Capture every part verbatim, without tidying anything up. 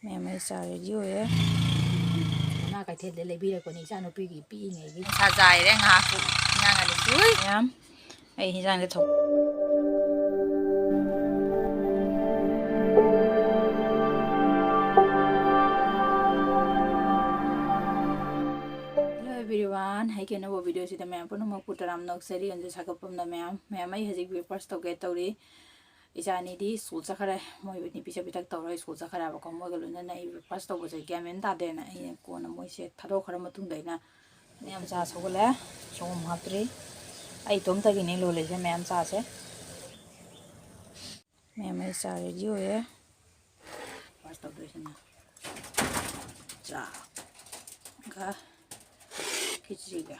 ꯃꯌꯥꯝ ꯑꯩ ꯆꯥ ready ꯑꯣꯏꯔꯦ꯫ ꯏꯃꯥ ꯀꯩꯊꯦꯜꯗ ꯂꯩꯕꯤꯔꯛꯄꯅꯤ ꯏꯆꯥꯅꯨꯄꯤꯒꯤ ꯄꯤꯛꯏꯉꯩꯒꯤ꯫ ꯁꯥ ꯆꯥꯏꯔꯦ ꯉꯥꯁꯨ, ꯏꯟꯖꯥꯡ ꯑꯅꯤꯁꯨ꯫ ꯃꯌꯥꯝ ꯑꯩ ꯍꯤꯟꯖꯥꯡꯁꯦ ꯊꯣꯡ- Hello everyone, ꯑꯩꯒꯤ ꯑꯅꯧꯕ video ꯁꯤꯗ ꯃꯌꯥꯝ ꯄꯨꯝꯅꯃꯛꯄꯨ ꯇꯔꯥꯝꯅ ꯑꯣꯛꯆꯔꯤ꯫ ꯑꯩꯁꯨ ꯁꯥꯒꯠꯐꯝꯗ ꯃꯌꯥꯝ, ꯃꯌꯥꯝ ꯑꯩ ꯍꯧꯖꯤꯛ breakfast ꯇꯧꯒꯦ ꯇꯧꯔꯤ꯫ ꯏꯆꯥ ꯑꯅꯤꯗꯤ school ꯆꯠꯈ꯭ꯔꯦ, ꯃꯣꯏꯕꯨ ꯅꯤꯄꯤ ꯆꯠꯄꯤ ꯇꯛ ꯇꯧꯔꯒ school ꯆꯠꯈ꯭ꯔꯦꯕꯀꯣ꯫ ꯃꯣꯏꯒ ꯂꯣꯏꯅꯅ ꯑꯩ breakfast ꯇꯧꯕꯁꯦ ꯒ꯭ꯌꯥꯟ ꯃꯦꯟ ꯇꯥꯗꯦꯅ ꯑꯩꯅ ꯀꯣꯟꯅ ꯃꯣꯏꯁꯦ ꯊꯥꯗꯣꯛꯈ꯭ꯔ ꯃꯇꯨꯡꯗ ꯑꯩꯅ ꯃꯌꯥꯝ ꯆꯥ ꯁꯧꯒꯠꯂꯦ꯫ ꯁꯪꯒꯣꯝ ꯍꯥꯞꯇ꯭ꯔꯤ꯫ ꯑꯩ ꯏꯇꯣꯝꯇꯒꯤꯅꯦ ꯂꯣꯜꯂꯤꯁꯦ ꯃꯌꯥꯝ ꯆꯥꯁꯦ꯫ ꯃꯌꯥꯝ ꯑꯩ ꯆꯥ ready ꯑꯣꯏꯔꯦ꯫ Breakfast ꯇꯧꯗꯣꯏꯁꯤꯅ ꯆꯥꯒ ꯈꯦꯆ꯭ꯔꯤꯒ꯫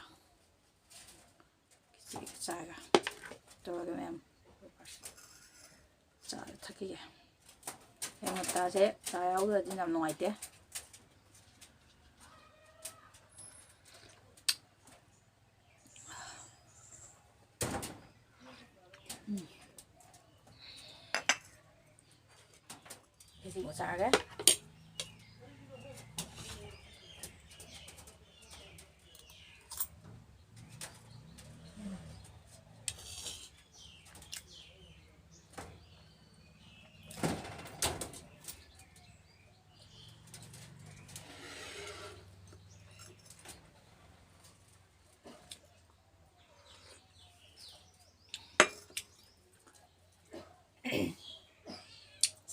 ꯈꯦꯆ꯭ꯔꯤꯒ ꯆꯥꯒ ꯇꯧꯔꯒ ꯃꯌꯥꯝ ꯆꯥ ꯊꯛꯈꯤꯒꯦ꯫ ꯑꯌꯨꯛ ꯉꯟꯇꯥꯁꯦ ꯆꯥ ꯌꯥꯎꯗ꯭ꯔꯗꯤ ꯌꯥꯝ ꯅꯨꯡꯉꯥꯏꯇꯦ꯫ ꯎꯝ꯫ ꯈꯦꯆ꯭ꯔꯤꯒ ꯆꯥꯔꯒꯦ꯫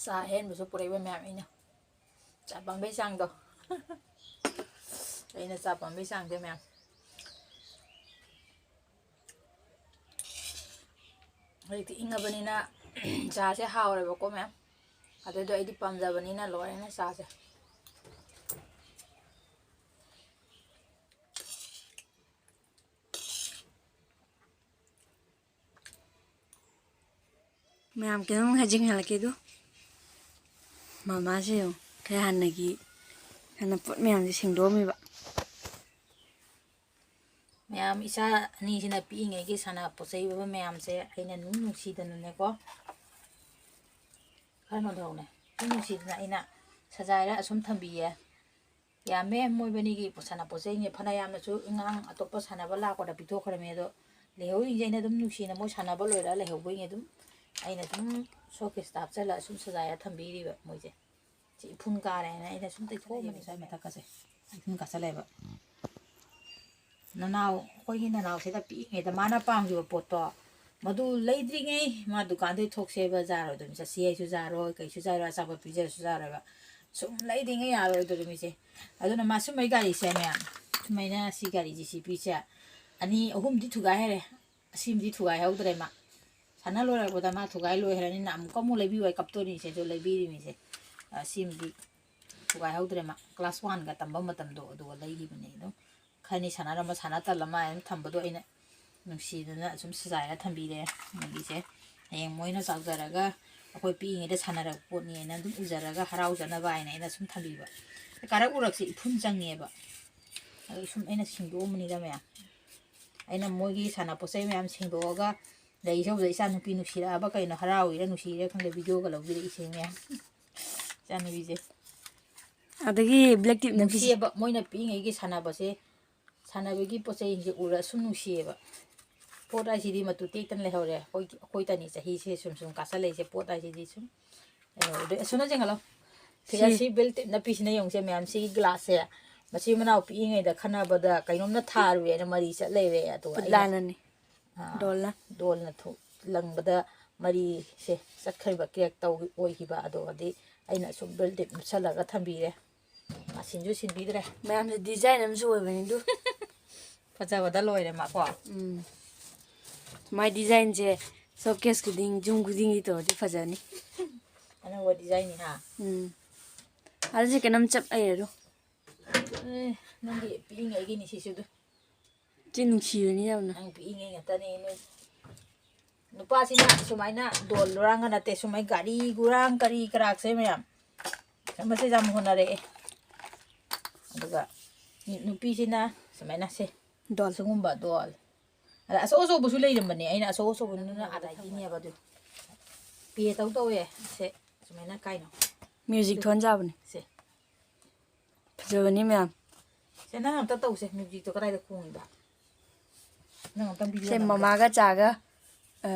ꯆꯥ ꯑꯍꯦꯟꯕꯁꯨ ꯄꯨꯔꯛꯏꯕ ꯃꯌꯥꯝ ꯑꯩꯅ꯫ ꯆꯥ ꯄꯥꯝꯕꯩ ꯆꯥꯡꯗꯣ꯫ ꯑꯩꯅ ꯆꯥ ꯄꯥꯝꯕꯩ ꯆꯥꯡꯗꯣ ꯃꯌꯥꯝ꯫ ꯍꯧꯖꯤꯛꯇꯤ ꯏꯪꯉꯕꯅꯤꯅ ꯆꯥꯁꯦ ꯍꯥꯎꯔꯦꯕꯀꯣ ꯃꯌꯥꯝ꯫ ꯑꯗꯨꯗꯣ ꯑꯩꯗꯤ ꯄꯥꯝꯖꯕꯅꯤꯅ ꯂꯣꯏꯔꯦꯅ ꯆꯥꯁꯦ꯫ ꯃꯌꯥꯝ ꯀꯩꯅꯣꯝ ꯍꯥꯏꯖꯤꯟꯍꯜꯂꯛꯀꯦ ꯑꯗꯨ꯫ ꯃꯃꯥꯁꯦ ꯌꯦꯡꯉꯨ, ꯈꯔ ꯍꯥꯟꯅꯒꯤ ꯍꯥꯟꯅ ꯄꯣꯠ ꯃꯌꯥꯝꯁꯦ ꯁꯦꯡꯗꯣꯛꯑꯝꯃꯤꯕ꯫ ꯃꯌꯥꯝ ꯏꯆꯥ ꯑꯅꯤꯁꯤꯅ ꯄꯤꯛꯏꯉꯩꯒꯤ ꯁꯥꯟꯅ ꯄꯣꯠ ꯆꯩ ꯑꯣꯏꯕ ꯃꯌꯥꯝꯁꯦ ꯑꯩꯅ ꯅꯨꯡ ꯅꯨꯡꯁꯤꯗꯅꯅꯦꯀꯣ꯫ ꯈꯔ ꯅꯣꯟꯊꯧꯅꯦ꯫ ꯅꯨꯡ ꯅꯨꯡꯁꯤꯗꯅ ꯑꯩꯅ ꯁꯖꯥꯏꯔ ꯑꯁꯨꯝ ꯊꯝꯕꯤꯌꯦ꯫ ꯌꯥꯝꯃꯦ ꯃꯣꯏꯕꯅꯤꯒꯤ ꯁꯥꯟꯅꯄꯣꯠ ꯆꯩꯁꯦ, ꯐꯅ ꯌꯥꯝꯅꯁꯨ ꯑꯉꯥꯡ ꯑꯇꯣꯞꯄ ꯁꯥꯟꯅꯕ ꯂꯥꯛꯄꯗ ꯄꯤꯊꯣꯛꯈ꯭ꯔꯃꯦ꯫ ꯑꯗꯣ ꯂꯩꯍꯧꯔꯤꯁꯦ ꯑꯩꯅ ꯑꯗꯨꯝ ꯅꯨꯡꯁꯤꯅ, ꯃꯣꯏ ꯁꯥꯟꯅꯕ ꯂꯣꯏꯔ ꯂꯩꯍꯧꯕꯉꯩ ꯑꯗꯨꯝ ꯑꯩꯅ ꯑꯗꯨꯝ ꯁꯣꯀꯦꯁꯇ ꯍꯥꯞꯆꯜꯂ ꯑꯁꯨꯝ ꯁꯖꯥꯏꯔ ꯊꯝꯕꯤꯔꯤꯕ ꯃꯣꯏꯁꯦ꯫ ꯁꯤ ꯏꯐꯨꯟ ꯀꯥꯔꯦꯅ ꯑꯩꯅ ꯁꯨꯝ ꯇꯩꯊꯣꯛꯑꯝꯕꯅꯦ꯫ ꯁ꯭ꯋꯥꯏ ꯃꯊꯛꯀꯁꯦ ꯏꯐꯨꯟ ꯀꯥꯁꯜꯂꯦꯕ꯫ ꯅꯅꯥꯎ, ꯑꯩꯈꯣꯏꯒꯤ ꯅꯅꯥꯎꯁꯤꯗ ꯄꯤꯛꯏꯉꯩꯗ ꯃꯥꯅ ꯄꯥꯝꯈꯤꯕ ꯄꯣꯠꯇꯣ, ꯃꯗꯨ ꯂꯩꯗ꯭ꯔꯤꯉꯩ ꯃꯥ ꯗꯨꯀꯥꯟꯗꯩ ꯊꯣꯛꯁꯦꯕ ꯌꯥꯔꯣꯏꯗꯣꯏꯅꯤ꯫ ꯆꯠꯁꯤ ꯍꯥꯏꯁꯨ ꯌꯥꯔꯣꯏ, ꯀꯩꯁꯨ ꯌꯥꯔꯣꯏ, ꯑꯆꯥꯄꯣꯠ ꯄꯤꯖꯔꯁꯨ ꯌꯥꯔꯣꯏꯕ꯫ ꯁꯨꯝ ꯂꯩꯗ꯭ꯔꯤꯉꯩ ꯌꯥꯔꯣꯏꯗꯣꯔꯤꯃꯤꯁꯦ꯫ ꯑꯗꯨꯅ ꯃꯥ ꯁꯨꯝꯕꯩ ꯒꯥꯔꯤꯁꯦ ꯃꯌꯥꯝ, ꯁꯨꯃꯥꯏꯅ ꯁꯤ ꯒꯥꯔꯤ ꯖꯤ ꯁꯤ ꯄꯤꯁꯦ ꯑꯅꯤ ꯑꯍꯨꯝꯗꯤ ꯊꯨꯒꯥꯏ ꯍꯥꯏꯔꯦ꯫ ꯑꯁꯤꯃꯗꯤ ꯊꯨꯒꯥꯏꯍꯧꯗ꯭ꯔꯦ ꯃꯥ꯫ ꯁꯥꯟꯅ ꯂꯣꯏꯔꯛꯄꯗ ꯃꯥ ꯊꯨꯒꯥꯏ ꯂꯣꯏꯈ꯭ꯔꯅꯤꯅ ꯑꯃꯨꯛꯀ ꯑꯃꯨꯛ ꯂꯩꯕꯤꯌꯨ ꯍꯥꯏ ꯀꯞꯇꯣꯔꯤꯅꯤꯁꯦ꯫ ꯑꯗꯣ ꯂꯩꯕꯤꯔꯤꯃꯤꯁꯦ꯫ ꯑꯁꯤꯃꯗꯤ ꯊꯨꯒꯥꯏꯍꯧꯗ꯭ꯔꯦ ꯃꯥ꯫ ꯀ꯭ꯂꯥꯁ ꯋꯥꯟꯒ ꯇꯝꯕ ꯃꯇꯝꯗꯣ ꯑꯗꯨꯒ ꯂꯩꯈꯤꯕꯅꯦ꯫ ꯑꯗꯨꯝ ꯈꯔꯅꯤ ꯁꯥꯟꯅꯔꯝꯕ, ꯁꯥꯟꯅ ꯇꯜꯂ ꯃꯥ ꯑꯗꯨꯝ ꯊꯝꯕꯗꯣ ꯑꯩꯅ ꯅꯨꯡꯁꯤꯗꯅ ꯑꯁꯨꯝ ꯁꯖꯥꯏꯔ ꯊꯝꯕꯤꯔꯦ꯫ ꯃꯣꯏꯒꯤꯁꯦ ꯍꯌꯦꯡ ꯃꯣꯏꯅ ꯆꯥꯎꯖꯔꯒ ꯑꯩꯈꯣꯏ ꯄꯤꯛꯏꯉꯩꯗ ꯁꯥꯟꯅꯔꯛꯄ ꯄꯣꯠꯅꯦꯅ ꯑꯗꯨꯝ ꯎꯖꯔꯒ ꯍꯔꯥꯎꯖꯅꯕ ꯍꯥꯏꯅ ꯑꯩꯅ ꯁꯨꯝ ꯊꯝꯕꯤꯕ꯫ ꯀꯥꯔꯛ ꯎꯔꯛꯁꯦ ꯏꯐꯨꯟ ꯆꯪꯉꯦꯕ꯫ ꯑꯗꯨ ꯁꯨꯝ ꯑꯩꯅ ꯁꯦꯡꯗꯣꯛꯑꯝꯕꯅꯤꯗ ꯃꯌꯥꯝ꯫ ꯑꯩꯅ ꯃꯣꯏꯒꯤ ꯁꯥꯟꯅꯄꯣꯠ ꯆꯩ ꯃꯌꯥꯝ ꯁꯦꯡꯗꯣꯛꯑꯒ ꯂꯩꯖꯧꯗ ꯏꯆꯥ ꯅꯨꯄꯤ ꯅꯨꯡꯁꯤꯔꯛꯑꯕ ꯀꯩꯅꯣ, ꯍꯔꯥꯎꯏꯔ ꯅꯨꯡꯁꯤꯔꯤꯔ ꯈꯪꯗꯦ, ꯚꯤꯗꯤꯑꯣꯒ ꯂꯧꯕꯤꯔꯛꯏꯁꯦ ꯃꯌꯥꯝ꯫ ꯏꯆꯥ ꯅꯨꯄꯤꯁꯦ꯫ ꯑꯗꯒꯤ ꯕ꯭ꯂꯦꯛ ꯇꯤꯞ ꯅꯨꯄꯤꯁꯦ꯫ ꯅꯨꯡꯁꯤꯌꯦꯕ ꯃꯣꯏꯅ ꯄꯤꯛꯏꯉꯩꯒꯤ ꯁꯥꯟꯅꯕꯁꯦ꯫ ꯁꯥꯟꯅꯕꯒꯤ ꯄꯣꯠ ꯆꯩꯁꯤꯡꯁꯦ ꯎꯔ ꯁꯨꯝ ꯅꯨꯡꯁꯤꯌꯦꯕ꯫ ꯄꯣꯠ ꯍꯥꯏꯁꯤꯗꯤ ꯃꯇꯨ ꯇꯦꯛꯇꯅ ꯂꯩꯍꯧꯔꯦ꯫ ꯑꯩꯈꯣꯏ, ꯑꯩꯈꯣꯏꯇꯅꯤ ꯆꯍꯤꯁꯦ ꯁꯨꯝ ꯁꯨꯝ ꯀꯥꯁꯜꯂꯛꯏꯁꯦ꯫ ꯄꯣꯠ ꯍꯥꯏꯁꯤꯗꯤ ꯁꯨꯝ ꯂꯩꯍꯧꯔꯦ꯫ ꯑꯗꯨ ꯑꯁꯣꯝꯗ ꯌꯦꯡꯍꯜꯂꯣ꯫ ꯁꯤꯗ ꯁꯤ꯫ ꯁꯤ ꯕꯦꯜ ꯇꯤꯞ ꯅꯞꯄꯤꯁꯤꯅ ꯌꯦꯡꯉꯨꯁꯦ ꯃꯌꯥꯝ꯫ ꯁꯤꯒꯤ ꯒ꯭ꯂꯥꯁꯁꯦ ꯃꯆꯤꯟ ꯃꯅꯥꯎ ꯄꯤꯛꯏꯉꯩꯗ ꯈꯠꯅꯕꯗ ꯀꯩꯅꯣꯝꯅ ꯊꯥꯔꯨꯔꯦꯅ ꯃꯔꯤ ꯆꯠ ꯂꯩꯔꯦ꯫ ꯑꯗꯨꯒ ꯑꯩꯅ ꯄꯨꯠꯂꯥꯅꯅꯤ꯫ ꯑꯥ, ꯗꯣꯜꯅ꯫ ꯗꯣꯜꯅ ꯊꯨ-, ꯂꯪꯕꯗ ꯃꯔꯤꯁꯦ ꯆꯠꯈ꯭ꯔꯤꯕ, ꯀ꯭ꯔꯦꯛ ꯇꯧ-, ꯑꯣꯏꯈꯤꯕ꯫ ꯑꯗꯨꯒꯗꯤ ꯑꯩꯅ ꯁꯨꯝ ꯕꯦꯜ ꯇꯤꯞ ꯅꯞꯁꯜꯂꯒ ꯊꯝꯕꯤꯔꯦ꯫ ꯃꯥ ꯁꯤꯟꯁꯨ ꯁꯤꯟꯕꯤꯗ꯭ꯔꯦ꯫ ꯃꯌꯥꯝꯁꯦ ꯗꯤꯖꯥꯏꯟ ꯑꯃꯁꯨ ꯑꯣꯏꯕꯅꯤ ꯑꯗꯨ꯫ ꯐꯖꯕꯗ ꯂꯣꯏꯔꯦ ꯃꯥꯀꯣ꯫ ꯎꯝ꯫ ꯃꯥꯏ ꯗꯤꯖꯥꯏꯟꯁꯦ ꯁꯣꯀꯦꯁ ꯈꯨꯗꯤꯡ, ꯌꯨꯝ ꯈꯨꯗꯤꯡꯒꯤ ꯇꯧꯔꯗꯤ ꯐꯖꯅꯤ꯫ ꯑꯅꯧꯕ ꯗꯤꯖꯥꯏꯟꯅꯤ ꯍꯥ? ꯎꯝ꯫ ꯑꯗꯨꯁꯨ ꯀꯩꯅꯣꯝ ꯆꯞ ꯂꯩꯔꯦ ꯑꯗꯣ꯫ ꯑꯦ, ꯅꯪꯒꯤ ꯄꯤꯛꯏꯉꯩꯒꯤꯅꯤ ꯁꯤꯁꯨ ꯑꯗꯨ꯫ ꯆꯤ ꯅꯨꯡꯁꯤꯕꯅꯤ ꯌꯥꯝꯅ꯫ ꯅꯪ ꯄꯤꯛꯏꯉꯩ ꯉꯥꯛꯇꯅꯦ ꯅꯣꯏ꯫ ꯅꯨꯄꯥꯁꯤꯅ ꯁꯨꯃꯥꯏꯅ ꯗꯣꯜ ꯂꯨꯔꯥꯡꯒ ꯅꯠꯇꯦ, ꯁꯨꯃꯥꯏꯅ ꯒꯥꯔꯤ ꯒꯨꯔꯥꯡ ꯀꯔꯤ ꯀꯔꯥꯛꯁꯦ ꯃꯌꯥꯝ ꯃꯁꯤ ꯌꯥꯝ ꯍꯣꯠꯅꯔꯛꯑꯦ꯫ ꯑꯗꯨꯒ ꯅꯨꯄꯤꯁꯤꯅ ꯁꯨꯃꯥꯏꯅ ꯁꯦ, ꯗꯣꯜ꯫ ꯁꯤꯒꯨꯝꯕ ꯗꯣꯜ꯫ ꯑꯗ ꯑꯆꯧ ꯑꯆꯧꯕꯁꯨ ꯂꯩꯔꯝꯕꯅꯦ, ꯑꯩꯅ ꯑꯆꯧ ꯑꯆꯧꯕꯗꯨꯅ ꯑꯥꯗ ꯂꯩꯈꯤꯅꯦꯕ꯫ ꯑꯗꯨ ꯄꯦ ꯇꯧ ꯇꯧꯋꯦ ꯁꯦ꯫ ꯁꯨꯃꯥꯏꯅ ꯀꯥꯏꯅꯣ? ꯃ꯭ꯌꯨꯖꯤꯛ ꯊꯣꯟꯖꯕꯅꯦ꯫ ꯁꯦ꯫ ꯐꯖꯕꯅꯤ ꯃꯌꯥꯝ꯫ ꯁꯦ, ꯅꯪ ꯑꯝꯇ ꯇꯧꯁꯦ꯫ ꯃ꯭ꯌꯨꯖꯤꯛꯇꯣ ꯀꯗꯥꯏꯗ ꯈꯣꯡꯉꯤꯕ? ꯅꯪ ꯑꯝꯇꯪ ꯚꯤꯗꯤꯑꯣ ꯁꯦ, ꯅꯝꯒꯦ꯫ ꯃꯃꯥꯒ ꯆꯥꯒ, ꯑ,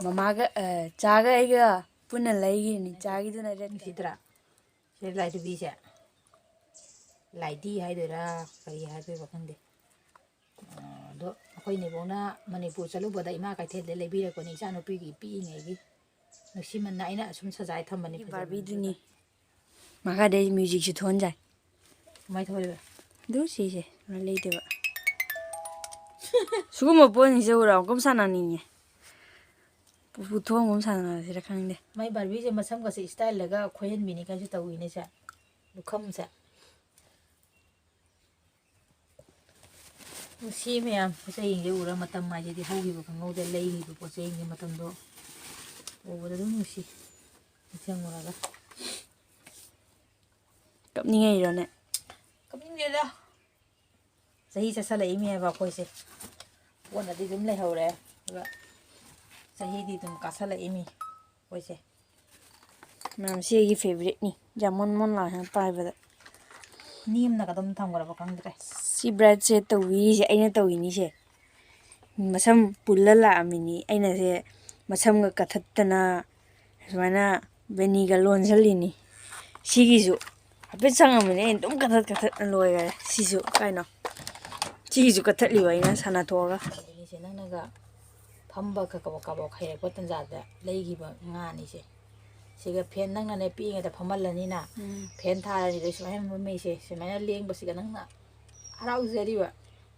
ꯃꯃꯥꯒ, ꯑ, ꯆꯥꯒ ꯑꯩꯒ ꯄꯨꯟꯅ ꯂꯩꯈꯤꯕꯅꯤ꯫ ꯆꯥꯒꯤꯗꯨꯅ ꯔꯦꯠ ꯀꯂꯔ꯫ ꯁꯤꯗ꯭ꯔꯥ? ꯁꯤ ꯂꯥꯏꯙꯨꯕꯤꯁꯦ꯫ ꯂꯥꯏꯙꯤ ꯍꯥꯏꯗꯣꯏꯔꯥ, ꯀꯔꯤ ꯍꯥꯏꯗꯣꯏꯕ ꯈꯪꯗꯦ꯫ ꯑ, ꯑꯗꯣ ꯑꯩꯈꯣꯏ ꯅꯦꯕꯣꯛꯅ ꯃꯅꯤꯄꯨꯔ ꯆꯠꯂꯨꯕꯗ ꯏꯃꯥ ꯀꯩꯊꯦꯜꯗ ꯂꯩꯕꯤꯔꯛꯄꯅꯤ, ꯏꯆꯥꯅꯨꯄꯤꯒꯤ ꯄꯤꯛꯏꯉꯩꯒꯤ꯫ ꯅꯨꯡꯁꯤꯃꯟꯅ ꯑꯩꯅ ꯑꯁꯨꯝ ꯁꯖꯥꯏ ꯊꯝꯕꯅꯤ꯫ ꯁꯤ ꯐꯖꯃꯟꯕꯗꯨꯗ꯫ ꯕꯥꯔꯕꯤꯗꯨꯅꯤ꯫ ꯃꯈꯥꯗꯩ ꯃ꯭ꯌꯨꯖꯤꯛꯁꯨ ꯊꯣꯟꯖꯥꯏ꯫ ꯀꯃꯥꯏ ꯊꯣꯛꯏꯕ? ꯑꯗꯨ ꯁꯤꯁꯦ ꯂꯩꯇꯦꯕ꯫ ꯁꯤꯒꯨꯝꯕ ꯄꯣꯠꯁꯤꯡꯁꯦ ꯎꯔ ꯑꯃꯨꯛꯀ ꯁꯥꯟꯅꯅꯤꯡꯉꯦ꯫ ꯄꯨ-, ꯄꯨꯊꯣꯛ ꯑꯃꯨꯛ ꯁꯥꯟꯅꯔꯁꯤꯔ ꯈꯪꯗꯦ꯫ ꯃꯥꯏ ꯕꯥꯔꯕꯤꯁꯦ ꯃꯁꯝꯒꯁꯦ ꯏꯁꯇꯥꯏꯜꯗꯒ ꯈꯣꯏꯍꯟꯕꯤꯅꯤ ꯀꯥꯏꯁꯨ ꯇꯧꯋꯤꯅꯦ ꯁꯦ꯫ ꯂꯨꯈꯝꯁꯦ꯫ ꯅꯨꯡꯁꯤ ꯃꯌꯥꯝ, ꯄꯣꯠ ꯆꯩꯁꯤꯡꯁꯦ ꯎꯔ ꯃꯇꯝ ꯍꯥꯏꯁꯤꯗꯤ ꯍꯧꯈꯤꯕ ꯈꯪꯍꯧꯗꯦ, ꯂꯩꯈꯤꯕ ꯄꯣꯠ ꯆꯩꯁꯤꯡꯁꯦ ꯃꯇꯝꯗꯣ ꯎꯕꯗ ꯑꯗꯨꯝ ꯅꯨꯡꯁꯤ, ꯅꯤꯡꯁꯤꯡꯉꯨꯔꯒ꯫ ꯀꯞꯅꯤꯡꯉꯛꯏꯔꯣꯅꯦ? ꯀꯞꯅꯤꯡꯗꯦꯗ꯫ ꯆꯍꯤ ꯆꯠꯁꯜꯂꯛꯏꯃꯤ ꯍꯥꯏꯕ ꯑꯩꯈꯣꯏꯁꯦ꯫ ꯄꯣꯠꯅꯗꯤ ꯑꯗꯨꯝ ꯂꯩꯍꯧꯔꯦ, ꯑꯗꯨꯒ ꯆꯍꯤꯗꯤ ꯑꯗꯨꯝ ꯀꯥꯁꯜꯂꯛꯏꯃꯤ ꯑꯩꯈꯣꯏꯁꯦ꯫ ꯃꯌꯥꯝ, ꯁꯤ ꯑꯩꯒꯤ ꯐꯦꯕꯔꯤꯠꯅꯤ, ꯌꯥꯝ ꯃꯣꯟ ꯃꯣꯟ ꯂꯥꯎꯋꯦ ꯄꯥꯏꯕꯗ꯫ ꯅꯦꯝꯅꯒ ꯑꯗꯨꯝ ꯊꯝꯈ꯭ꯔꯕ ꯈꯪꯗ꯭ꯔꯦ꯫ ꯁꯤ ꯕ꯭ꯔꯥꯏꯠꯁꯦ ꯇꯧꯕꯤꯔꯤꯁꯦ ꯑꯩꯅ ꯇꯧꯔꯤꯅꯤꯁꯦ꯫ ꯃꯁꯝ ꯄꯨꯜꯂ ꯂꯥꯛꯑꯝꯃꯤꯅꯤ ꯑꯩꯅꯁꯦ, ꯃꯁꯝꯒ ꯀꯛꯊꯠꯇꯅ ꯁꯨꯃꯥꯏꯅ ꯕꯦꯅꯤꯒ ꯂꯣꯟꯁꯤꯜꯂꯤꯅꯤ꯫ ꯁꯤꯒꯤꯁꯨ ꯍꯥꯏꯐꯦꯠ ꯆꯪꯉꯝꯃꯤꯅꯦ, ꯑꯩꯅ ꯑꯗꯨꯝ ꯀꯛꯊꯠ ꯀꯛꯊꯠꯅ ꯂꯣꯏꯈꯔꯦ꯫ ꯁꯤꯁꯨ ꯀꯥꯏꯅꯣ? ꯁꯤꯒꯤꯁꯨ ꯀꯛꯊꯠꯂꯤꯕ ꯑꯩꯅ ꯁꯥꯟꯅꯊꯣꯛꯑꯒ꯫ ꯑꯩꯁꯦ ꯅꯪꯅꯒ ꯐꯝꯕ ꯈꯔ ꯀꯕꯣꯛ ꯀꯕꯣꯛ ꯍꯩꯔꯛꯄ ꯇꯟꯖꯥꯗ ꯂꯩꯈꯤꯕ ꯉꯥꯅꯤꯁꯦ꯫ ꯁꯤꯒ ꯐꯦꯟ ꯅꯪꯅꯅꯦ ꯄꯤꯛꯏꯉꯩꯗ ꯐꯝꯍꯜꯂꯅꯤꯅ, ꯎꯝ꯫ ꯐꯦꯟ ꯊꯥꯔꯅꯤꯗ ꯁꯨꯃꯥꯏꯅ ꯐꯝꯃꯤꯁꯦ, ꯁꯨꯃꯥꯏꯅ ꯂꯦꯡꯕꯁꯤꯒ ꯅꯪꯅ ꯍꯔꯥꯎꯖꯔꯤꯕ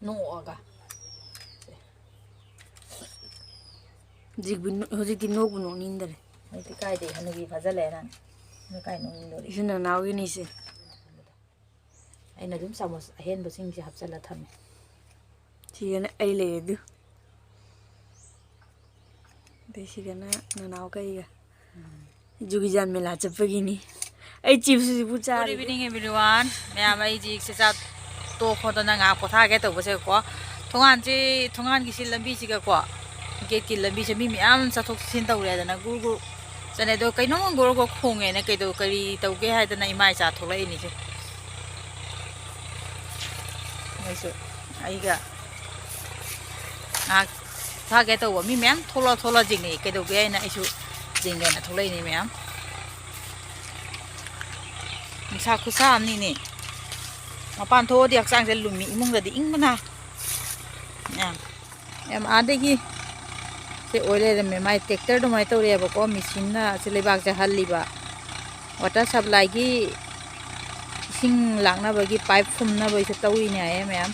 ꯅꯣꯛꯑꯒ꯫ ꯍꯧꯖꯤꯛꯄꯨ ꯅꯣ-, ꯍꯧꯖꯤꯛꯇꯤ ꯅꯣꯛꯄꯨ ꯅꯣꯛꯅꯤꯡꯗꯔꯦ꯫ ꯍꯧꯖꯤꯛꯇꯤ ꯀꯥꯏꯗꯩ ꯍꯅꯨꯕꯤ ꯐꯥꯖꯜꯂꯛꯑꯦ ꯅꯪ꯫ ꯅꯣꯏ ꯀꯥꯏ ꯅꯣꯛꯅꯤꯡꯗꯣꯔꯤ? ꯏꯆꯤꯟ ꯏꯅꯥꯎꯒꯤꯅꯤꯁꯦ꯫ ꯑꯩꯅ ꯑꯗꯨꯝ ꯆꯥꯃꯁ ꯑꯍꯦꯟꯕꯁꯤꯡꯁꯦ ꯍꯥꯞꯆꯜꯂ ꯊꯝꯃꯦ꯫ ꯁꯤꯗꯅ ꯑꯩ ꯂꯩꯔꯦ ꯑꯗꯨ꯫ ꯑꯗꯩ ꯁꯤꯗꯅ ꯅꯅꯥꯎ ꯀꯩꯒ꯫ ꯎꯝ꯫ ꯖꯨꯒꯤꯖꯥꯟ ꯃꯦꯂꯥ ꯆꯠꯄꯒꯤꯅꯤ꯫ ꯑꯩ ꯆꯤꯞꯁꯁꯤꯕꯨ ꯆꯥꯔꯦ꯫ Good evening everyone꯫ ꯃꯌꯥꯝ ꯑꯩ ꯍꯧꯖꯤꯛꯁꯦ ꯆꯥꯛ ꯇꯣꯛ ꯈꯣꯠꯇꯅ ꯉꯥꯏꯍꯥꯛ ꯄꯣꯊꯥꯒꯦ ꯇꯧꯕꯁꯦꯀꯣ꯫ ꯊꯣꯡꯒꯥꯟꯁꯤ, ꯊꯣꯡꯒꯥꯟꯒꯤ ꯁꯤ ꯂꯝꯕꯤꯁꯤꯒꯀꯣ, ꯒꯦꯠꯀꯤ ꯂꯝꯕꯤꯁꯦ ꯃꯤ ꯃꯌꯥꯝ ꯆꯠꯊꯣꯛ ꯆꯠꯁꯤꯟ ꯇꯧꯔꯦꯗꯅ ꯒꯨꯔꯨ ꯒꯨꯔꯨ ꯆꯠꯂꯦ꯫ ꯑꯗꯣ ꯀꯩꯅꯣꯝ ꯒꯣꯔꯣ ꯒꯣꯔꯣ ꯈꯣꯡꯉꯦꯅ ꯀꯩꯗꯧ-, ꯀꯔꯤ ꯇꯧꯒꯦ ꯍꯥꯏꯗꯅ ꯏꯃꯥ ꯏꯆꯥ ꯊꯣꯛꯂꯛꯏꯅꯤꯁꯦ꯫ ꯃꯣꯏꯁꯨ ꯑꯩꯒ ꯉꯥꯏꯍꯥꯛ ꯊꯥꯒꯦ ꯇꯧꯕ꯫ ꯃꯤ ꯃꯌꯥꯝ ꯊꯣꯛꯂꯛꯑꯣ, ꯊꯣꯛꯂꯛꯑꯣ ꯌꯦꯡꯅꯩ꯫ ꯀꯩꯗꯧꯒꯦ ꯍꯥꯏꯅ ꯑꯩꯁꯨ ꯌꯦꯡꯒꯦꯅ ꯊꯣꯛꯂꯛꯏꯅꯤ ꯃꯌꯥꯝ꯫ ꯅꯨꯡꯁꯥ ꯈꯨꯠꯁꯥ ꯑꯃꯅꯤꯅꯦ꯫ ꯃꯄꯥꯟ ꯊꯣꯛꯑꯗꯤ ꯍꯛꯆꯥꯡꯁꯦ ꯂꯨꯝꯃꯤ, ꯏꯃꯨꯡꯗꯗꯤ ꯏꯪꯕꯅ꯫ ꯌꯥꯝ, ꯌꯥꯝ ꯑꯥꯗꯒꯤ ꯁꯦ ꯑꯣꯏ ꯂꯩꯔꯝꯃꯦ꯫ ꯃꯥꯏ ꯇ꯭ꯔꯦꯛꯇꯔ ꯑꯗꯨꯃꯥꯏꯅ ꯇꯧꯔꯛꯑꯦꯕꯀꯣ, ꯃꯦꯆꯤꯟꯅ ꯑꯁꯤ ꯂꯩꯕꯥꯛꯁꯦ ꯍꯜꯂꯤꯕ꯫ ꯋꯥꯇꯔ ꯁꯄ꯭ꯂꯥꯏꯒꯤ ꯏꯁꯤꯡ ꯂꯥꯛꯅꯕꯒꯤ ꯄꯥꯏꯞ ꯐꯨꯝꯅꯕꯒꯤꯁꯨ ꯇꯧꯔꯤꯅꯦ ꯍꯥꯏꯌꯦ ꯃꯌꯥꯝ꯫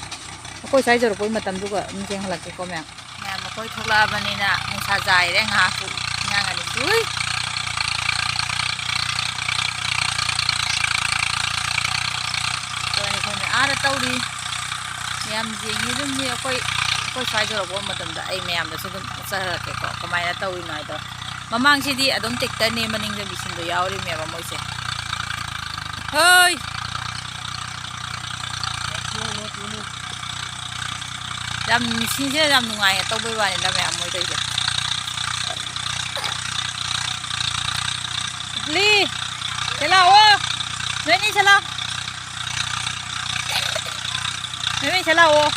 ꯑꯩꯈꯣꯏ ꯁ꯭ꯋꯥꯏ ꯌꯧꯔꯛꯄꯩ ꯃꯇꯝꯗꯨꯒ ꯑꯗꯨꯝ ꯌꯦꯡꯍꯜꯂꯛꯀꯦꯀꯣ ꯃꯌꯥꯝ꯫ ꯃꯌꯥꯝ ꯑꯩꯈꯣꯏ ꯊꯣꯛꯂꯛꯑꯕꯅꯤꯅ ꯅꯨꯡꯁꯥ ꯆꯥꯏꯔꯦ ꯉꯥꯏꯍꯥꯛꯁꯨ꯫ ꯏꯉꯥꯡ ꯑꯅꯤ ꯁꯨꯏ꯫ ꯑꯩꯈꯣꯏ ꯑꯅꯤ ꯈꯪꯗꯦ ꯑꯥꯗ ꯇꯧꯔꯤ꯫ ꯃꯌꯥꯝ ꯌꯦꯡꯉꯤ ꯑꯗꯨꯝ꯫ ꯃꯤ ꯑꯩꯈꯣꯏ, ꯑꯩꯈꯣꯏ ꯁ꯭ꯋꯥꯏ ꯌꯧꯔꯛꯄ ꯃꯇꯝꯗ ꯑꯩ ꯃꯌꯥꯝꯗꯁꯨ ꯑꯗꯨꯝ ꯆꯠꯍꯜꯂꯛꯀꯦꯀꯣ, ꯀꯃꯥꯏꯅ ꯇꯧꯔꯤꯅꯣ ꯍꯥꯏꯗꯣ꯫ ꯃꯃꯥꯡꯁꯤꯗꯤ ꯑꯗꯨꯝ ꯇ꯭ꯔꯦꯛꯇꯔꯅꯦ ꯃꯅꯤꯡꯗ ꯃꯦꯆꯤꯟꯗꯣ ꯌꯥꯎꯔꯤꯅꯦꯕ ꯃꯣꯏꯁꯦ꯫ ꯍꯣꯏ! ꯌꯥꯝ ꯃꯦꯆꯤꯟꯁꯦ ꯌꯥꯝ ꯅꯨꯡꯉꯥꯏꯅ ꯇꯧꯕꯩ ꯋꯥꯅꯤꯗ ꯃꯌꯥꯝ ꯃꯣꯏ ꯇꯧꯔꯤꯁꯦ꯫ ꯂꯤ, ꯁꯤ ꯂꯥꯛꯑꯣ꯫ ꯅꯣꯏꯅꯤ ꯁꯤ ꯂꯥꯛꯑꯣ꯫ ꯅꯣꯏꯅꯤ ꯁꯤ ꯂꯥꯛꯑꯣ꯫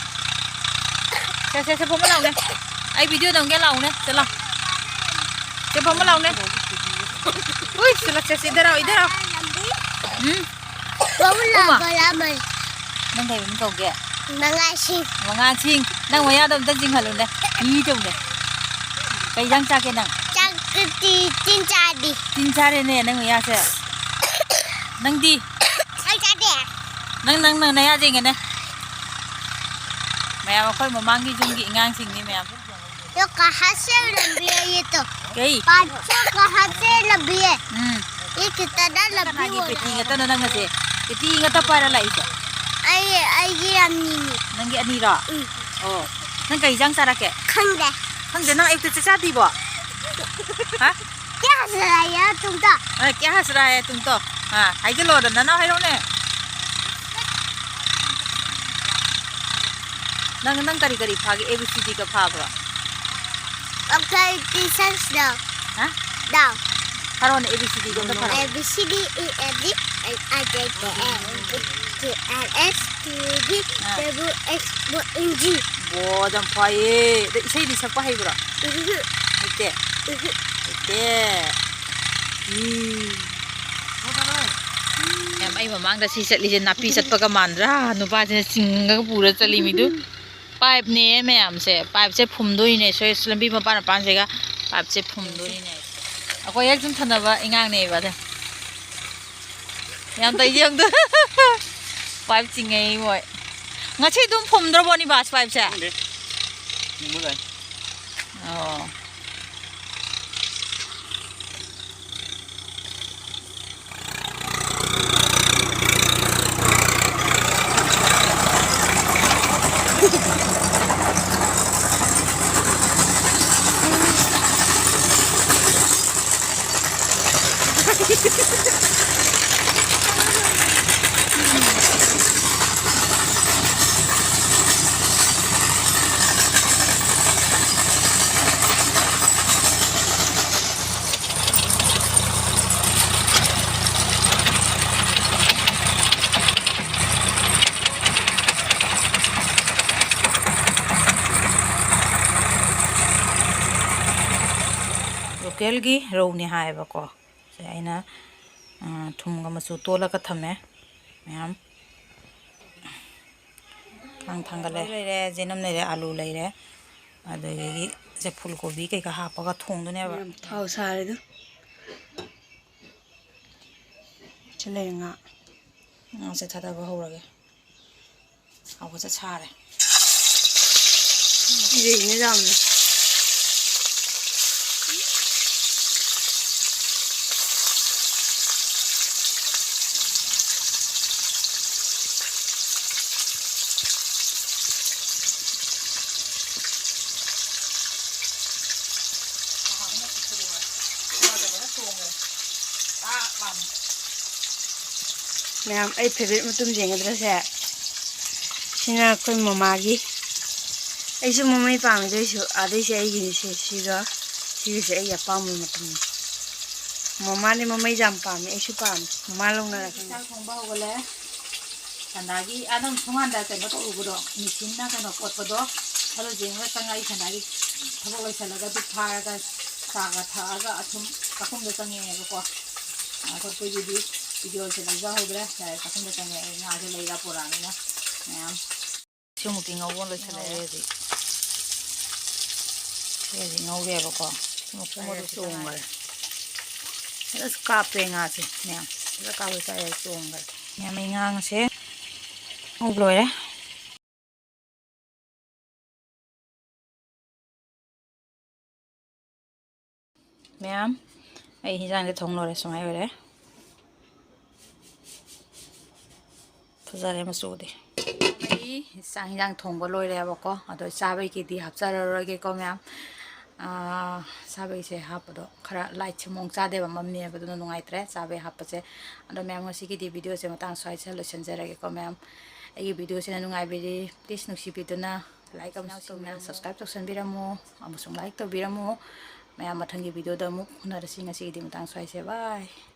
ꯁꯦ, ꯁꯦ, ꯁꯦ, ꯐꯝꯃ ꯂꯥꯛꯑꯣꯅꯦ꯫ ꯑꯩ ꯚꯤꯗꯤꯑꯣ ꯅꯝꯒꯦ ꯂꯥꯛꯑꯣꯅꯦ꯫ ꯁꯤ ꯂꯥꯛꯑꯣ꯫ ꯁꯦ, ꯐꯝꯃ ꯂꯥꯛꯑꯣꯅꯦ꯫ ꯎꯏ, ꯁꯤ ꯂꯥꯛꯑꯣ, ꯁꯦ, ꯁꯦ, ꯏꯙꯔ ꯑꯥꯎ, ꯏꯙꯔ ꯑꯥꯎ꯫ ꯎꯝ? ꯕꯕꯨꯂꯥ ꯎꯃꯥ꯫ ꯕꯂꯥꯃꯟ꯫ ꯅꯪ ꯀꯩ ꯃꯃꯤꯡ ꯀꯧꯒꯦ? ꯃꯉꯥꯁꯤꯡ꯫ ꯃꯉꯥꯁꯤꯡ꯫ ꯅꯪ ꯃꯌꯥꯗꯣ ꯑꯝꯇ ꯆꯤꯡꯍꯜꯂꯨꯅꯦ꯫ ꯏ ꯇꯧꯅꯦ꯫ ꯀꯩ ꯏꯟꯖꯥꯡ ꯆꯥꯒꯦ ꯅꯪ? ꯆꯥꯛꯇꯤ ꯇꯤꯟ ꯆꯥꯗꯤ꯫ ꯇꯤꯟ ꯆꯥꯔꯦꯅꯦ ꯅꯪ ꯃꯌꯥꯁꯦ꯫ ꯅꯪꯗꯤ? ꯑꯩ ꯆꯥꯗꯦ꯫ ꯅꯪ, ꯅꯪ, ꯅꯪ ꯅꯌꯥ ꯆꯤꯡꯉꯦꯅꯦ꯫ ꯃꯌꯥꯝ ꯑꯩꯈꯣꯏ ꯃꯃꯥꯡꯒꯤ ꯌꯨꯝꯒꯤ ꯑꯉꯥꯡꯁꯤꯡꯅꯤ ꯃꯌꯥꯝ꯫ ꯌꯣ ꯀꯍꯥ ꯁꯦ ꯂꯝꯕꯤ ꯍꯥꯏ ꯌꯦ ꯇꯣ꯫ ꯀꯩ? ꯄꯥꯟꯆꯣ ꯀꯍꯥ ꯁꯦ ꯂꯝꯕꯤ ꯍꯥꯏ꯫ ꯎꯝ꯫ ꯌꯦ ꯀꯤꯇꯅ ꯂꯝꯕꯤ ꯀꯅꯥꯒꯤ ꯍꯣ ꯄꯦꯇꯤ ꯔꯍꯥ ꯉꯥꯛꯇꯅꯣ ꯅꯪꯅꯁꯦ? ꯄꯦꯇꯤ ꯉꯥꯛꯇ ꯄꯥꯏꯔ ꯂꯥꯛꯏꯁꯦ? ꯑꯩ, ꯑꯩꯒꯤ ꯑꯅꯤꯅꯤ꯫ ꯅꯪꯒꯤ ꯑꯅꯤꯔꯣ? ꯎꯝ꯫ ꯑꯣ꯫ ꯅꯪ ꯀꯩ ꯏꯟꯖꯥꯡ ꯆꯥꯔꯛꯀꯦ? ꯈꯪꯗꯦ꯫ ꯈꯪꯗꯦ, ꯅꯪ ꯑꯌꯨꯛꯇ ꯆꯥꯛ ꯆꯥꯗ꯭ꯔꯤꯕꯣ? ꯍꯥ? ꯀꯌꯥ ꯍꯥꯏꯔ ꯇꯨꯡꯗ? ꯑ, ꯀꯌꯥ ꯍꯥꯏꯔ ꯇꯨꯡꯗ? ꯑ, ꯍꯥꯏꯖꯜꯂꯣꯗ, ꯅꯅꯥꯎ ꯍꯥꯏꯔꯛꯎꯅꯦ꯫ ꯅꯪ, ꯅꯪ ꯀꯔꯤ ꯀꯔꯤ ꯐꯥꯒꯦ? A B C D ꯒ ꯐꯥꯕ꯭ꯔꯣ? ꯑꯣꯀꯦ, ꯇꯤ ꯁꯥꯏꯟꯁ ꯗꯥꯎ꯫ ꯍꯥ? ꯗꯥꯎ꯫ ꯊꯥꯔꯛꯑꯣꯅꯦ, A B C Dꯗꯣ ꯑꯝꯇ ꯊꯥꯔꯛꯑꯣ꯫ A B C D E F G H I J K L M N O P Q R S T U V ah. W X Y and Z꯫ ꯕꯣ, ꯌꯥꯝ ꯐꯩꯌꯦ꯫ ꯑꯗꯣ ꯏꯁꯩꯗꯤ ꯁꯛꯄ ꯍꯩꯕ꯭ꯔꯣ? ꯎꯝꯍꯨꯝ꯫ ꯍꯩꯇꯦ? ꯎꯝꯍꯨꯝ꯫ ꯍꯩꯇꯦ꯫ ꯎꯝ꯫ ꯌꯥꯝ, ꯑꯩ ꯃꯃꯥꯡꯗ ꯁꯤ ꯆꯠꯂꯤꯁꯦ ꯅꯥꯄꯤ ꯆꯠꯄꯒ ꯃꯥꯟꯗ꯭ꯔꯥ? ꯅꯨꯄꯥꯁꯤꯅ ꯆꯤꯡꯉꯒ ꯄꯨꯔ ꯆꯠꯂꯤ ꯃꯤꯗꯨ꯫ ꯄꯥꯏꯞꯅꯦ ꯃꯌꯥꯝꯁꯦ, ꯄꯥꯏꯞꯁꯦ ꯐꯨꯝꯗꯣꯏꯅꯦ꯫ ꯁꯣꯏ ꯂꯝꯕꯤ ꯃꯄꯥꯟ ꯃꯄꯥꯟꯁꯤꯒ ꯄꯥꯏꯞꯁꯦ ꯐꯨꯝꯗꯣꯏꯅꯦ꯫ ꯑꯩꯈꯣꯏ ꯍꯦꯛ ꯁꯨꯝ ꯊꯪꯅꯕ ꯏꯉꯥꯡꯅꯦꯕ ꯑꯗ꯫ ꯌꯥꯝ ꯇꯧ ꯌꯦꯡꯗ꯫ ꯄꯥꯏꯞ ꯆꯤꯡꯉꯦ ꯃꯣꯏ꯫ ꯉꯁꯤ ꯑꯗꯨꯝ ꯐꯨꯝꯗ꯭ꯔꯕꯣ ꯅꯤꯕꯥꯁ ꯄꯥꯏꯞꯁꯦ? ꯈꯪꯗꯦ꯫ ꯐꯨꯝꯕ ꯂꯥꯛꯑꯦ꯫ ꯑꯣ꯫ ꯂꯣꯀꯦꯜꯒꯤ ꯔꯧꯅꯤ ꯍꯥꯏꯌꯦꯕꯀꯣ꯫ ꯁꯦ ꯑꯩꯅ, ꯑ, ꯊꯨꯝꯒ ꯃꯆꯨ ꯇꯣꯜꯂꯒ ꯊꯝꯃꯦ ꯃꯌꯥꯝ꯫ ꯊꯥꯡ ꯊꯥꯡꯒꯠꯂꯦ꯫ ꯂꯩꯔꯦ, ꯆꯦꯅꯝ ꯂꯩꯔꯦ, ꯑꯂꯨ ꯂꯩꯔꯦ꯫ ꯑꯗꯒꯤ ꯁꯦ ꯐꯨꯜ ꯀꯣꯕꯤ ꯀꯩꯀꯥ ꯍꯥꯞꯄꯒ ꯊꯣꯡꯗꯣꯏꯅꯦꯕ꯫ ꯃꯌꯥꯝ ꯊꯥꯎ ꯁꯥꯔꯦꯗ꯫ ꯁꯤ ꯂꯩꯔꯦ ꯉꯥ꯫ ꯉꯥꯁꯦ ꯊꯥꯗꯕ ꯍꯧꯔꯒꯦ꯫ ꯍꯧꯒꯠꯆ ꯁꯥꯔꯦ꯫ ꯀꯤꯖꯩꯅꯦ ꯌꯥꯝꯅ꯫ ꯃꯌꯥꯝ, ꯑꯩ ꯐꯦꯕꯔꯤꯠ ꯃꯇꯨꯝ ꯌꯦꯡꯒꯗ꯭ꯔꯥ ꯁꯦ? ꯁꯤꯅ ꯑꯩꯈꯣꯏ ꯃꯃꯥꯒꯤ꯫ ꯑꯩꯁꯨ ꯃꯃꯩ ꯄꯥꯝꯃꯦ, ꯑꯗꯨ ꯑꯣꯏꯁꯨ ꯑꯗꯩꯁꯦ ꯑꯩꯒꯤꯅꯤ ꯁꯦ, ꯁꯤꯒ ꯁꯤꯒꯁꯦ ꯑꯩꯒꯤ ꯑꯄꯥꯝꯕ ꯃꯇꯨꯝꯅꯤ꯫ ꯃꯃꯥꯅꯦ ꯃꯃꯩꯁꯦ ꯌꯥꯝ ꯄꯥꯝꯃꯦ, ꯑꯩꯁꯨ ꯄꯥꯝꯃꯦ꯫ ꯃꯃꯥ ꯂꯧꯅꯔꯛꯀꯅꯤ꯫ ꯆꯥꯛ ꯊꯣꯡꯕ ꯍꯧꯒꯠꯂꯦ꯫ ꯁꯟꯗꯥꯒꯤ ꯑꯥꯗ ꯊꯣꯡꯒꯥꯟꯗ ꯀꯩꯅꯣ ꯇꯧꯔꯨꯕꯗꯣ, ꯃꯦꯆꯤꯟꯅ ꯀꯩꯅꯣ ꯀꯣꯠꯄꯗꯣ, ꯑꯗꯨ ꯌꯦꯡꯉꯒ ꯆꯪꯉꯛꯏ꯫ ꯁꯟꯗꯥꯒꯤ ꯊꯕꯛ ꯂꯣꯏꯁꯤꯜꯂꯒ ꯙꯨꯞ ꯊꯥꯔꯒ ꯆꯥꯒ ꯊꯛꯑꯒ ꯑꯁꯨꯝ ꯆꯥꯛꯈꯨꯝꯗ ꯆꯪꯉꯛꯑꯦꯕꯀꯣ꯫ ꯑꯩꯈꯣꯏꯒꯤꯗꯤ ꯚꯤꯗꯤꯑꯣꯁꯦ ꯂꯧꯖꯍꯧꯗ꯭ꯔꯦ꯫ ꯌꯥꯔꯦ, ꯆꯥꯛꯈꯨꯝꯗ ꯆꯪꯉꯛꯑꯦ꯫ ꯉꯥꯁꯦ ꯂꯩꯔ ꯄꯨꯔꯛꯑꯃꯤꯅ ꯃꯌꯥꯝ꯫ ꯁꯤꯃꯨꯛꯇꯤ ꯉꯧꯕ ꯂꯣꯏꯁꯤꯜꯂꯛꯑꯦ ꯍꯧꯖꯤꯛ꯫ ꯁꯤꯗꯤ ꯉꯧꯔꯦꯕꯀꯣ꯫ ꯃꯈꯨꯝ ꯑꯗꯨ ꯆꯣꯡꯈ꯭ꯔꯦ꯫ ꯐꯖꯅ ꯀꯥꯞꯄꯦ ꯉꯥꯁꯦ ꯃꯌꯥꯝ꯫ ꯐꯖꯅ ꯀꯥꯞꯄꯦ ꯆꯥꯏ ꯆꯣꯡꯈ꯭ꯔꯦ꯫ ꯃꯌꯥꯝ ꯑꯩ ꯉꯥꯁꯦ ꯉꯧꯕ ꯂꯣꯏꯔꯦ꯫ ꯃꯌꯥꯝ, ꯑꯩ ꯍꯤꯟꯖꯥꯡꯁꯦ ꯊꯣꯡ ꯂꯣꯏꯔꯦ, ꯁꯨꯃꯥꯏꯅ ꯑꯣꯏꯔꯦ꯫ ꯐꯖꯔꯦ ꯃꯆꯨꯗꯤ꯫ ꯑꯩ ꯆꯥꯛ ꯍꯤꯟꯖꯥꯡ ꯊꯣꯡꯕ ꯂꯣꯏꯔꯦꯕꯀꯣ, ꯑꯗꯣ ꯆꯥꯕꯩꯒꯤꯗꯤ ꯍꯥꯞꯆꯔꯔꯣꯏꯒꯦꯀꯣ ꯃꯌꯥꯝ꯫ ꯑꯥ, ꯆꯥꯕꯩꯁꯦ ꯍꯥꯞꯄꯗꯣ ꯈꯔ ꯂꯥꯏꯠꯁꯦ ꯃꯑꯣꯡ ꯆꯥꯗꯦꯕ, ꯃꯝꯃꯦꯕ, ꯑꯗꯨꯅ ꯅꯨꯡꯉꯥꯏꯇ꯭ꯔꯦ ꯆꯥꯕꯩ ꯍꯥꯞꯄꯁꯦ꯫ ꯑꯗꯣ ꯃꯌꯥꯝ, ꯉꯁꯤꯒꯤꯗꯤ ꯚꯤꯗꯤꯑꯣꯁꯦ ꯃꯇꯥꯡ ꯁ꯭ꯋꯥꯏꯁꯤꯗ ꯂꯣꯏꯁꯤꯟꯖꯔꯒꯦꯀꯣ ꯃꯌꯥꯝ꯫ ꯑꯩꯒꯤ ꯚꯤꯗꯤꯑꯣꯁꯤꯅ ꯅꯨꯡꯉꯥꯏꯕꯤꯔꯤ, ꯄ꯭ꯂꯤꯁ ꯅꯨꯡꯁꯤꯕꯤꯗꯨꯅ ꯂꯥꯏꯛ ꯑꯃꯁꯨꯡ ꯁꯕꯁꯀ꯭ꯔꯥꯏꯕ ꯇꯧꯁꯟꯕꯤꯔꯝꯃꯨ, ꯑꯃꯁꯨꯡ ꯂꯥꯏꯛ ꯇꯧꯕꯤꯔꯝꯃꯨ꯫ ꯃꯌꯥꯝ, ꯃꯊꯪꯒꯤ ꯚꯤꯗꯤꯑꯣꯗ ꯑꯃꯨꯛ ꯎꯅꯔꯁꯤ꯫ ꯉꯁꯤꯒꯤꯗꯤ ꯃꯇꯥꯡ ꯁ꯭ꯋꯥꯏꯁꯦ꯫ ꯕꯥꯏ꯫